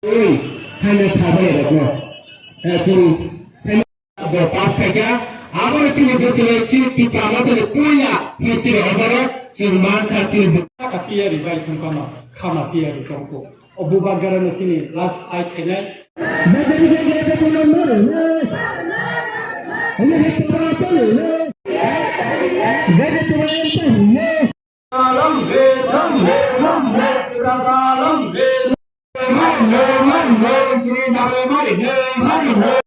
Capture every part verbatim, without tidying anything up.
Twi, haino sabai rokno. Eh, chwng, bo pass khaikha, abono chini bwtwi, chini Tipra motoni puila history order-o chwng mankha chini bwtwi. Kha tiyari bai thangkha ma, khama tiyari tongkho. O bubagrano chini last fight khainai. Long live, long live, long live, Tiprasa long live. Long live, long live, Tiprasa long live. Long live.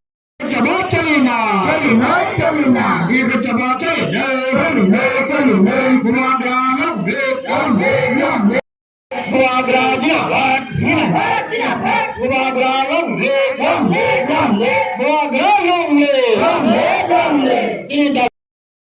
Jabo chalina. Chalina, chalina. Ye jabo chalina. Chalina, chalina. Bubagra long live, long live, long live. Bubagra zindabad. Zindabad, zindabad. Bubagra long live, long live, long live. Bubagra long live. Long live, long live. Zindabad.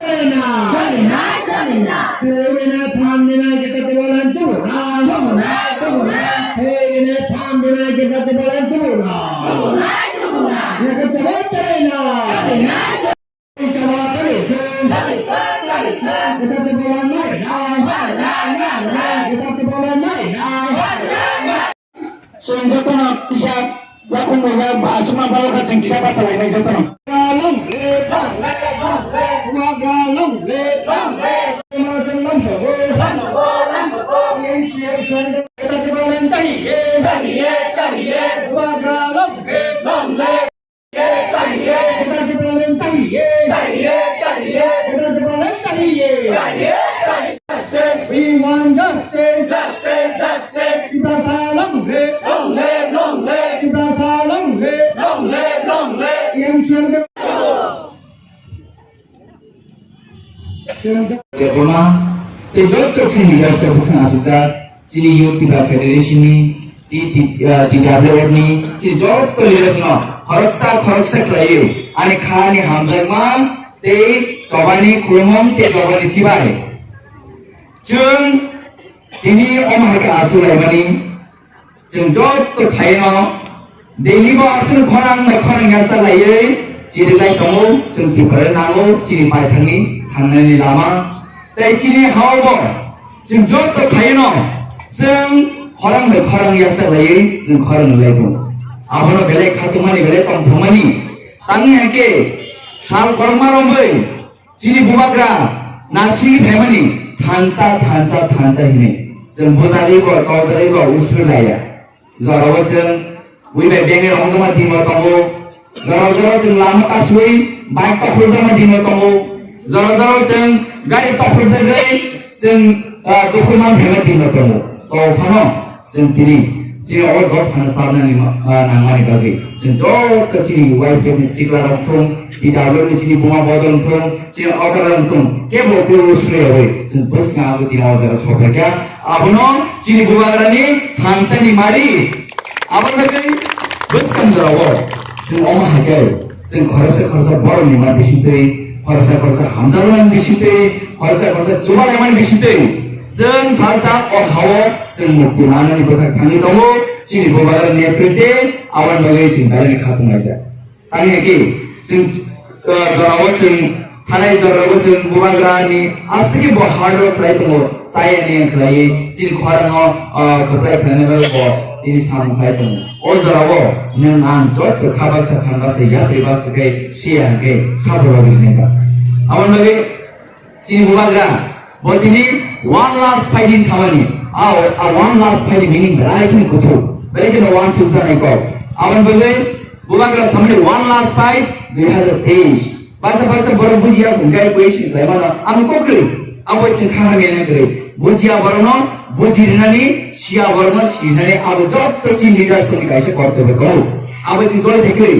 Chalina, chalina. Tei bini phan bini jeta tebo lan tubuna. Tubuna, tubuna. Tei bini phan bini jeta tebo lan tubuna. Tubuna, tubuna. Jeta tebo chalina. Chalina, chalina. Jeta tebo chalina. Jeta tebo lan marinai. Marinai, marinai. Jeta tebo lan marinai. Marinai, marinai. Chwng jotono kisa yakung rijak ba aswkma balo kha chwng kisa bacha lainai jotono. We want justice. Justice, justice. Tiprasa long live. Long live, long live. Tiprasa long live. Long live, long live. M C M. Debbarma, tei joto chini leader se bwswng achukjak, chini Youth Tipra Federation ni, T T, ah, T W F ni, chini joto leaders no khoroksa khoroksa khlaiwi ani kha ni hamjakma tei chobani khulumung tei chobani chibai. Chwng tini omo hai khe achuk laimani, chwng joto khaino Delhi bo aswk khorang bai khorang yasa laiwi chiriklai tongo, chwng Tripura nango chini paithakni thangnani lama. Tei chini hao bo chwng joto khaino chwng khorang bai khorang yasa laiwi chwng khorang lai tongo. Abono belai khatungmani, belai tongthokmani. Tangni hai khe sal kwbangma romwi chini bubagra nasingwi phaimani thansa, thansa, thansa hinwi chwng bujagwi bo, tokjagwi bo usui laiya. Jorao chwng ui bai bengwi rongjakma dinbo tongo. Jorao jorao chwng lama kasui bike tokhorjakma dinbo tongo. Jorao jorao chwng gari tokhorjagwi chwng, ah, dukhu man phaima dinbo tongo. To phano chwng tini chini o dopha phano sabnani ma-, ah, nangmani bagwi chwng joto chini Y P F ni sikla rok thung, T W ni chini buma bodol thung, chini okra rok thung, kebo kebo sriyawi chwng bwskango tini o jaga sophaikha. Abono chini bubagrani thansani mari. Aboni bagwi bwskang jorao chwng omo hai khe chwng khoroksa khoroksa borokni ma bisingtwi, khoroksa khoroksa hamjakmani bisingtwi, khoroksa khoroksa chubalamani bisingtwi chwng salsa o hao chwng mukti manani bwkha thangwi tongo. Chini bubagra netrite aboni bagwi chwng belai khatung laijak. Tangwi hai khe chwng, uh, jorao chwng thanai jorao chwng bubagrani aswkhe bo hard work khlai tongo, chayani khlaiwi chini khorang o, uh, kwplai khlainai bai bo tini samung khlai tongo. O jorao nwng ang joto kha baksa thang baksa yapri baksa khe siya hwnkhe sabo rogwi hwnwi ba. Aboni bagwi chini bubagra bo tini one last fight ni samani. A, a one last fight ni meaning belai kheno kuthuk, belai kheno uansuk janai kok. Aboni bagwi bubagra samani one last fight dui hazar teis. Basa basa borok bujiya hwnkhe question khlai mano, ang kok kwrwi, abo chwng kha hamya na kwrwi. Bujiya borokno buji rwnani, siya borokno sinani, abo joto chini leadership ni kaisa kortobyo tongo. Abo chwng joli thai kwrwi.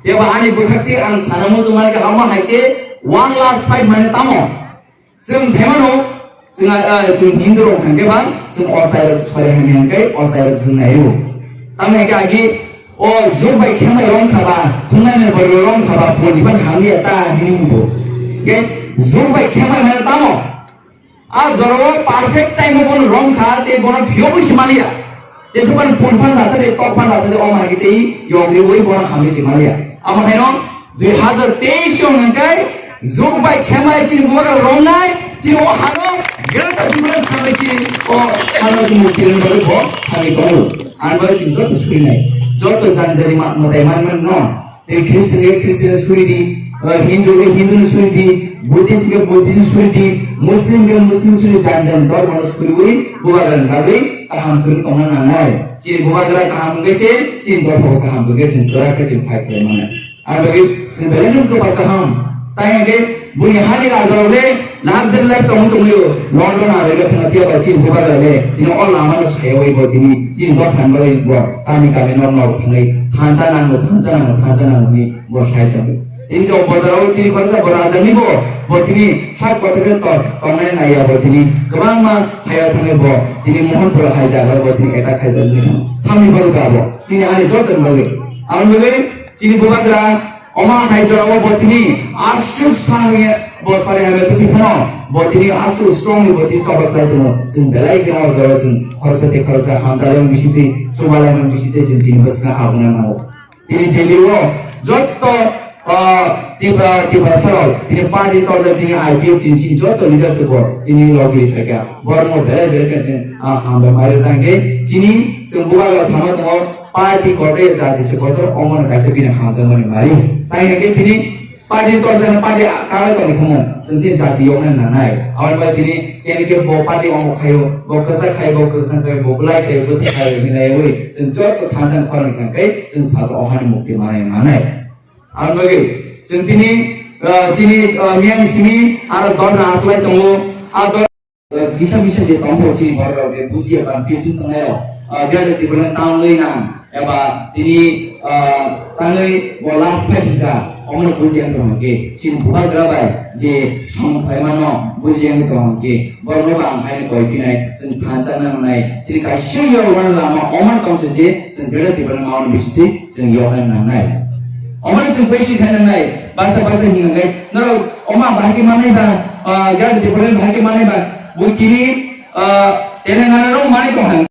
Eba ani bwkhak twi ang sana muchung mankha, amo hai se one last fight mane tamo? Chwng sai mano, chwng, ah, chwng Hindu rok hwnkhe ba, chwng ochai rok sori hamya hwnkhe ochai rok chwng naio. Tamo hwnkhe agi o jug bai khemai rong khaba, thungnai ni borok rong khaba, poni ban hamya ta hini bo. Hwnkhe jug bai khemai mane tamo? A jorao perfect time o bono rong kha, tei bono phiyogwi se maliya. Jesukan pun phan da thade, tok phan da thade, o mangi tei yong riwi bono hamwi se maliya. Amo haino dui hazar teis yong hwnkhe jug bai khemai chini bubagra rongnai, chini o hano Greater Tripura samai chini o hano chini mukti rwna bagwi bo hamwi tongo. Ani bagwi chini joto suinai. Joto janjani ma-, mwtai manmano. Tei Christian khe Christian suri di, ah, Hindu khe Hindu suri di, Buddhist khe Buddhist suri di, Muslim khe Muslim suri di, janjani dhormo no suriwi bubagrani bagwi kaham kwrwng tongna nangnai. Chini bubagra kaham wngkhe se, chini dophabo kaham wngkhe chwng kwrak khe chwng fight khlai mannai. Aboni bagwi chwng belai no kwpal kaham. Tai hwnkhe buini hani rajarok le lakh jen lakh tongwi tongwi o London America thangna phiya bai chini bubagra le tini o lama no sayawi bo tini chini dophani bagwi bo kami kami nok nok thangwi thansa nango, thansa nango, thansa nango hinwi bo sai tongo. Tini jok bojaro tini khoroksa bo rajani bo, bo tini sak kotor khe to-, tongnai naiya bo tini kwbangma thaiyo thangwi bo tini Mohanpur hai jaga bo tini attack khai jani samni bagwi ba bo tini ani joto ni bagwi. Aboni bagwi chini bubagra omo hai jorao bo tini aswk sangye bo sari hai twi phano bo tini aswk strong ni bo tini choba khlai tongo. Chwng belai khe o jorao chwng khoroksa tei khoroksa hamjalaimani bisingtwi, chubalaimani bisingtwi chwng tini bwskango habna nango. Tini Delhi o jotto, ah, Tipra, Tiprasa rok tini party torjak tini I P F T N chini jotto leaders bo tini logi phaikha. Borok no belai belai khe chwng, ah, hambai mari tangkhe chini chwng bubagra sama tongo party kotor jati se kotor omo no kaisa bini hamjakmani mari. Tai hwnkhe tini party torjak party kala tongwi khumu chwng tini jati yoknai nangnai. Aboni bagwi tini Kene khe bo party omo khaio, bo kwchak khaio, bo kwkhwrang khaio, bo belai khaio, bo thai khaio hinwi naiwi chwng joto thansa ni khorang ni thang khe chwng saja o hani mukti manai manai. Aboni bagwi chwng tini, ah, chini, ah, miyang simi aro dol rang aslai tongo. A dol, ah, kisa kisa je tongo chini borok rok je bujiya confused tongnai rok, ah, Greater Tipraland tangwi nang. Eba tini, ah, tangwi bo last fight hwnkha, omono bujiya wngkha hwnkhe, chini bubagra bai je samung khlaimano bujiya wngkha hwnkhe, borokno bo ang haino koi phinai, chwng thansa nangnai, chini kaisa yorokmani lama omono tongsa je chwng Greater Tipraland mano bisingtwi chwng yoknai nangnai. Omono chwng bai si khai nangnai, basa basa hinwi nangnai, norok omo bahai khe manai ba, ah, Greater Tipraland bahai khe manai ba, bo tini, ah, Telangana rok manai tong hang.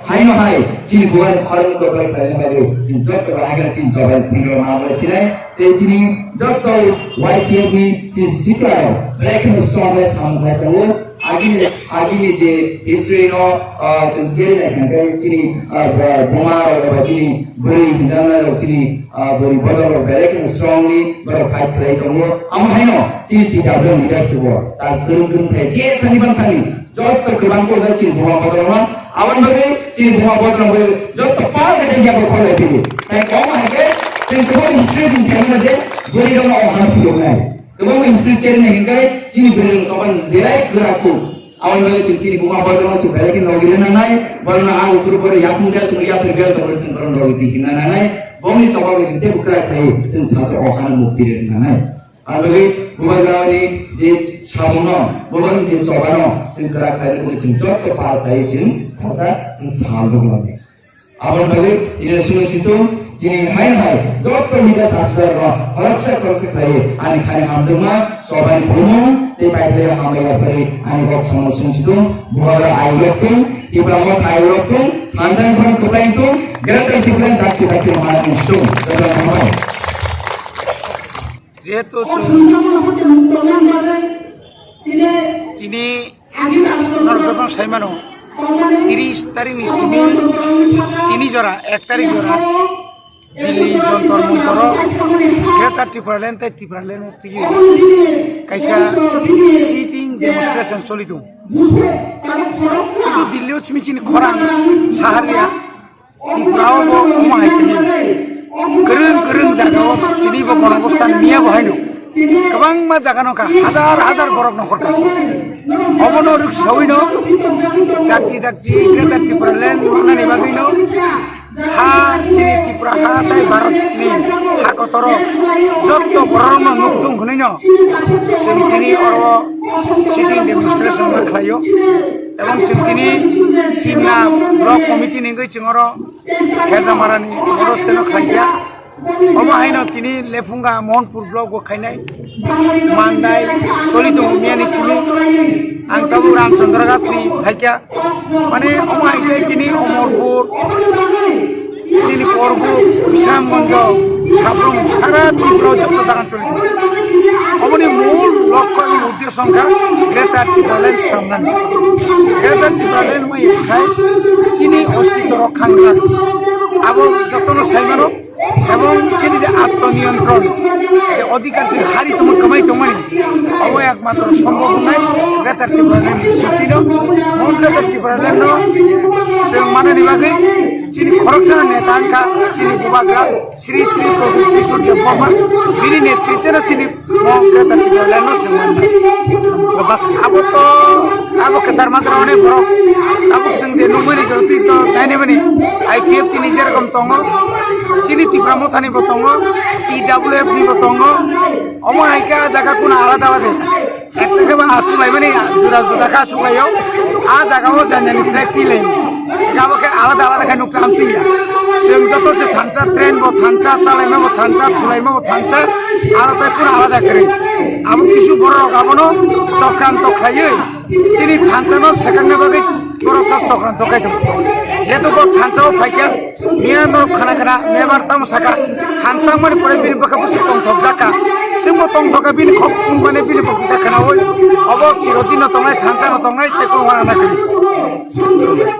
Haino hai, chini bubagra khorang ni koplai khlaina bagwi, chini jotto bai hagra chini jobai singro ma bai khinai, tei chini jotto Y T F ni chini sikla rok, belai kheno strong bai samung khlai tongo. Agini, agini je history no, ah, chwng cheri nai hwnkhe chini, ah, bo-, buma rok eba chini bwrwi hwnjaknai rok chini, ah, bwrwi bodol rok belai kheno strongly borok fight khlai tongo. Amo haino chini T W leadership o ta kwrwng kwrwng khai je thani bang thani Joto kwbang kok no chini buma bodol no, aboni bagwi chini buma bodol no bagwi joto pal khe tei yapha khorlai phili. Tai omo hai khe chini kwbang history chini sai mano je bwrwi rok no o hano phiyok nai. Kwbang history cheri nai hwnkhe chini bwrwi rok choban belai kwrak kuk. Aboni bagwi chini, chini buma bodol no chwng belai khe nogi rwna nai. Borok no ang ukur bori yapung bel tong yapung bel tong chwng borok nogi di hinna nai. Bongni choba bai chwng tei kwrak khai chwng sacha o hano mukti rwna nai. Ang bagwi bubagrani je sabuno, bubagrani je chobano, chwng kwrak khlaina bagwi chwng joto pal khlaiwi chwng sacha chwng sal rwgwlani. Aboni bagwi tini sunu situ chini hai hai joto leaders aswk rok khoroksa khoroksa khlaiwi ani khani hamjakma chobani phulumung tei paiphlaiwi hambai yaphari ani kok samung sunu situ bubagra ayuk rok tung, Tipra motha ayuk rok tung, thansa ni phano kwplai tung, Greater Tipraland dakti dakti rok manani sung. Joto hambai. Jehetu chwng tini norok jotono sai mano, tiris tarikni simi tini jora, ek tarik jora Delhi Jantar Mantaro Greater Tipraland tei Tipraland tigi kaisa sitting demonstration choli tongo. Sudu Delhi o simi chini khorang sahar ya. Tripura o bo omo hai tini kwrwng kwrwng jaga o tini bo gorobostan miya bo haino kwbangma jaga no kha hajar hajar borok nokhor kha. Obono rwk sawi no dakti dakti Greater Tipraland manani bagwi no ha chini Tripura ha tei Bharat ni ha kotoro jotto borok no nukthung hwnwi no chwng tini oro sitting demonstration ma khlaio. Ebong chwng tini Simla Block Committee ni wngwi chwng oro Hejamarani modosteno khaikha. Omo haino tini Lephunga Mohanpur Block o khainai. Mandai choli tongo miyani simi. Ang tabuk Ramchandra Ghat ni phaikha. Mane omo hai khe tini Omorpur, tini Korbuk, Bisramganj, Sabrum, sara Tripura o joto jaga choli tongo. Oboni mul lokho ni uddesho wngkha Greater Tipraland samnani. Greater Tipraland wngkha chini ostitw rokha ni bagwi. Abo jotono saimano, ebong chini je atmaniyontron, je odhikar je hari tongma kamai tongmani, abo ekmatro sombhob wngnai Greater Tipraland ni bisingtwino. Mo Greater Tipraland no chwng manani bagwi chini khoroksano neta wngkha chini bubagra Sri Sri Pradyut Kishore Debbarma, bini netritwno chini mo Greater Tipraland no chwng mannai. Abo to, abo kwchar majra onek borok, abo chwng je nukmani jotoi to nainimani I P F T ni jerokom tongo, chini Tipra Mothani bo tongo, T W F ni bo tongo, omo hai khe ah jaga kuno alada alada. Ekta khe ba achuk laimani jura juda khe achuk laio. Ah jaga o jani jani flag twi laio. Abo khe alada alada khe nukha amtwi ya. Chwng joto se thansa, train bo thansa, chalaima bo thansa, thulaima bo thansa, aro tei pura alada kwrwi. Abo kisu borok abono chokranto khlaiwi chini thansa no swkangna bagwi borok no chokranto khai tongo. Jehetu bo thansa o phaikha, Miya norok khana khana mebar tamo saka, thansa mani pore bini bwkha bwswk tongthok jakha. Singbo tongthok kha bini khok phung mani bini bwkha khana oi. Obo chirodin no tongnai, thansa no tongnai, tei kung wana na kani.